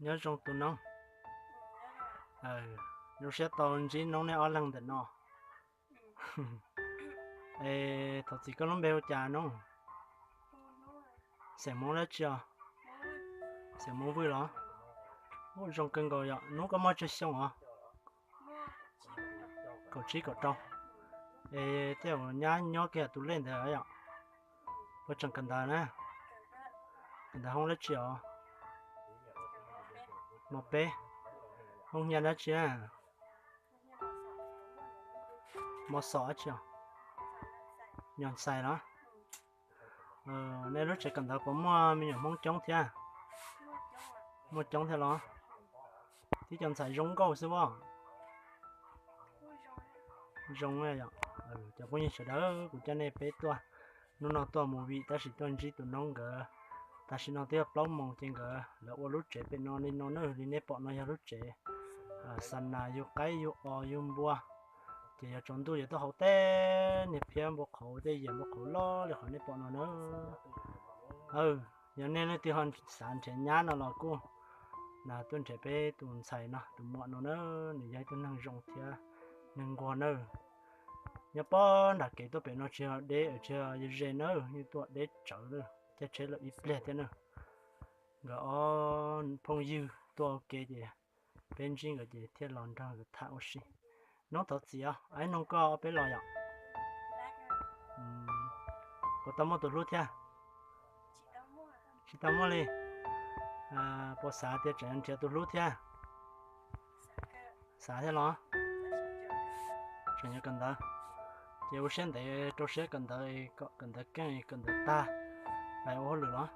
Nyob zoo tus noob. Zoo siab tau ntsib noob nej ob leeg ntawm no. Es thaum txiv koj lub npe hu cas noob? Xeem Hmoob dab tsi os? Xeem Hmoob Vwj los? Ub, zoo kawg nkaus yom. Hnub koj muaj tsawg xyoo os? Kaum tsib kaum rau. Es tej zaum nyab nyob kiag tus lej ntawd yom? Puas tseem kawm ntawv na? Kawm ntawv hoob dab tsi os? Mos peb. Hoob hia dab tsi na? Mos xom dab tsi os? Nyuag ntxhais los? Nej lub tsev kawm ntawv puas muaj me nyuam Hmoob coob thiab? Muaj coob thiab los? Tib co ntxhais zoo nkauj xwb as. Zoo yom. Cov phooj ywg sawv daws, kuv coj nej peb tuaj, hnub no tuaj movie tab sis tuaj ntsib tus noob nkawd. Tam sim no twb yog plaub moos ces nkawd lawv ua lub tsev pem no li no na, li nej pom no yog lub tsev. Xa nas yug qaib yug os yug npua, ces yog tsaus ntuj yog tuaj hauv tej niag phiab npua qhauv tej yias npua qhauv loj li qhov nej pom no na. Yog nej leej twg ho xav nrhiav nyab no los kuj tuaj nrhiav peb tus ntxhais no, tus muam no na, nws yog ib tug neeg zoo thiab neeg nquag nawb. Nyob pob nram kev tuaj pem no tsis yog deb tsis yog ze nawb, yeej tuaj deb tsawv lawm, caij tsheb lawm ib pliag thiab na. Nkawd ob phooj ywg tuaj ua ke ces peb ntsib nkawd ces thiaj los nrog nkawd tham ua si. Noob thov txim os, ib nug koj ob peb los yom? Puas tau muaj tus hlub thiab? Tsis tau muaj li. Puas xav tias tseem nrhiav tus hlub thiab? Xav thiab los? Tseem yuav kawm ntawv, ces ua siab ntev rau siab kawm ntawv, kom kawm ntawv keej kawm ntawv tag, pais ua hauj lwm los?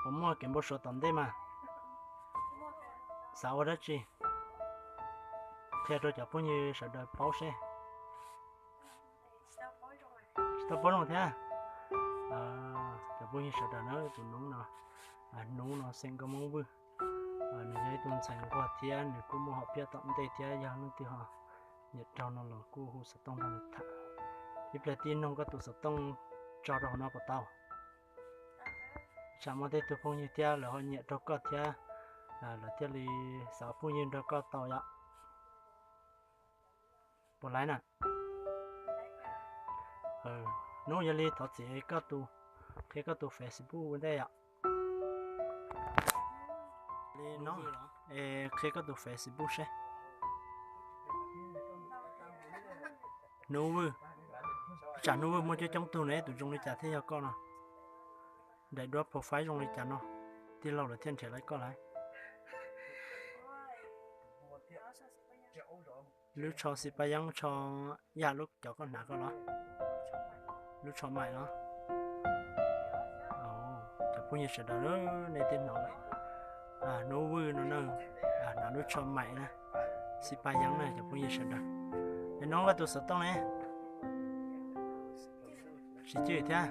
Puas muaj kev npau suav tom ntej mas? Xav ua dab tsi? Qhia rau cov phooj ywg sawv daws paub seb. Tsis tau paub zoo thiab. Cov phooj ywg sawv daws na, tus noob no, hnub no xeem Nkauj Hmoob Vwj. Nws yog ib tug ntxhais nquag thiab nws kuj muaj hom phiaj tom ntej thiab, yog leej twg ho nyiam raug no los kuj hu xov tooj nrog nws tham. Ib pliag tib nug koj tus xov tooj tso rau hauv no puas tau? Tsam muaj tej tug phooj ywg thiab lawv ho nyiam raug koj thiab, lawv thiaj li xav phooj ywg nrog koj tau yom. Puas laib na? Hnub yog li thov txim koj tus, qhia koj tus Facebook ua ntej yom. Li no, es qhia koj tus Facebook seb. Hnub Vwj, tsam Hnub Vwj muaj coob coob tug ne, tus zoo li cas thiaj yog koj no? Daim duab profile zoo li cas no? Tij laug lawv thiaj nrhiav lawv koj lawm. Lub tsho xi paj yeeb tsho yaj lub cov koj hnav koj los? Lub tsho maim los? Cov phooj ywg sawv daws nej twb hnov lawm, Hnub Vwj no na, hnav lub tsho maim na, xi paj yeeb na cov phooj ywg sawv daws. Es no koj tus xov tooj ne? Tsis cwj thiab.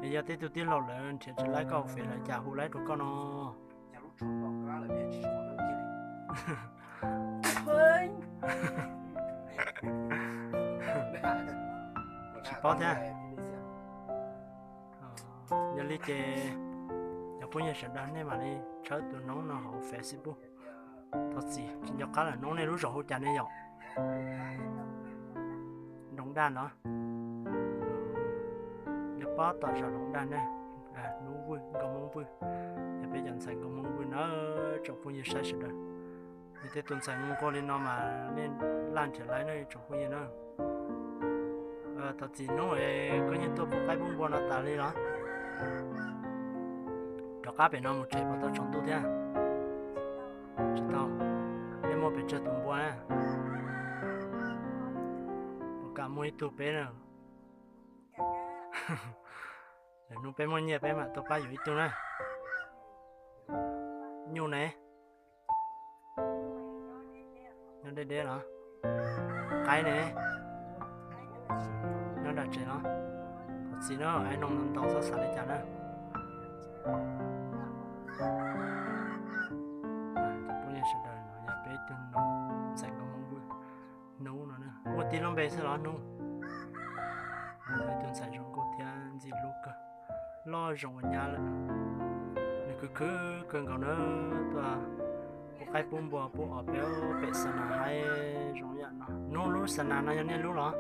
Es yog tej tug tij laug lawv nrhiav tsis laib koj hauv Fev lawv cas hu laib rau koj no? Tsis paub thiab. Yog li ces cov phooj ywg sawv daws nej mam li tshawb tus noob no hauv Facebook. Thov txim tsis nco qab lawm, noob nej lub zos hu cas ne yom? Doos Daj no. Nyob pob tom zos Doos Daj ne. Hnub Vwj, Nkauj Hmoob Vwj, yog peb cov ntxhais Nkauj Hmoob Vwj na, tsoom phooj ywg saib sawv daws. Yog tej tus ntxhais nquag li no mas nej laj nrhiav laib na tsoom phooj ywg na. Thov txim hnub es koj yeej tuaj pub qaib pub npua no tas li los? Rov qab pem no mus tsev puas tau tsaus ntuj thiab? Tsis tau. Nej muaj pes tsawg tus npua na? Puas kam muaj ib tug peb na? Lwm hnub peb muaj nyiaj peb mam tuaj pab yuav ib tug na. Nyuj ne? Nyob deb deb los? Qaib ne? Nyob nram tsev los? Thov txim na, hais no ntau txhob xav li cas na. Cov phooj ywg sawv daws no yog peb tug ntxhais Nkauj Hmoob Vwj, Hnub no na, muaj tib lub npe xwb los Hnub? Ib tug ntxhais zoo nkauj thiab ntxim hlub kawg, loj zoo ua nyab lawm. Nws kwv khwv kawg nkaus na, tuaj pub qaib pub npua pub os pem pem xa nas haib zoo yam no. Nub lub xa nas no yog nej lub los?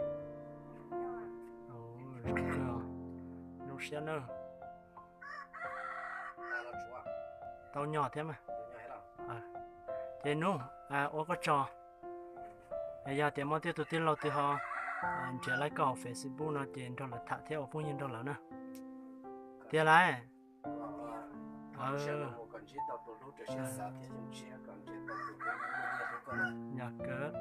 Zoo kawg, zoo siab nawb. Tau nyom thiab mas. Ces nub, ua koj tsaug. Yog tias muaj tej tug tij laug twg ho nrhiav laib koj hauv Facebook no ces nrog lawv tham thiab ua phooj ywg nrog lawv na. Tiag lauj. Yog kawg,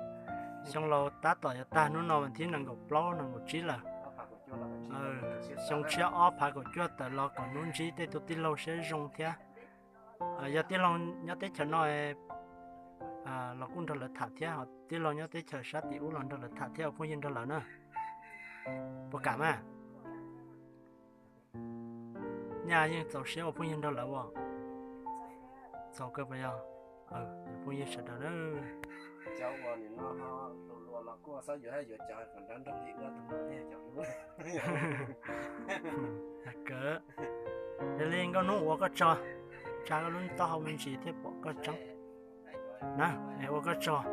xyoo laus tab tom yuav tag hnub no vas thib nees nkaum plaub nees nkaum tsib lawm. Xyoo tshiab ob phav kaum cuaj tawm los kom nub ntsib tej tug tij laug siab zoo thiab. Yog tij laug nyob teb chaws no los kuj nrog lawv tham thiab, ho tij laug nyob teb chaws sab tim ub los nrog lawv tham thiab ua phooj ywg nrog lawv na. Puas kam mas? Nyaj yeej txaus siab ua phooj ywg nrog lawv as. Txaus kawg puas yog? Phooj ywg sawv daws na. Kawg, yog li nkauj hnub ua koj tsaug, tsa koj lub taub hau me ntsis thiaj pom koj tseeb na, es ua koj tsaug.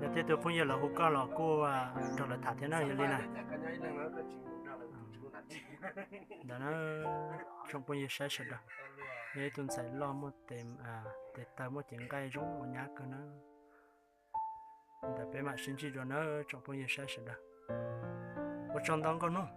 Yog tej tug phooj ywg lawv hu koj los kuj nrog lawv tham thiab na, yog li na. Ntawd na, tsoom phooj ywg saib sawv daws, yog ib tug ntxhais loj muaj tes taw muaj cev nqaij zoo ua nyab kawg na. Ntawd peb mam sib ntsib dua na tsoom phooj ywg saib sawv daws. Ua tsaug ntau nkauj hnub.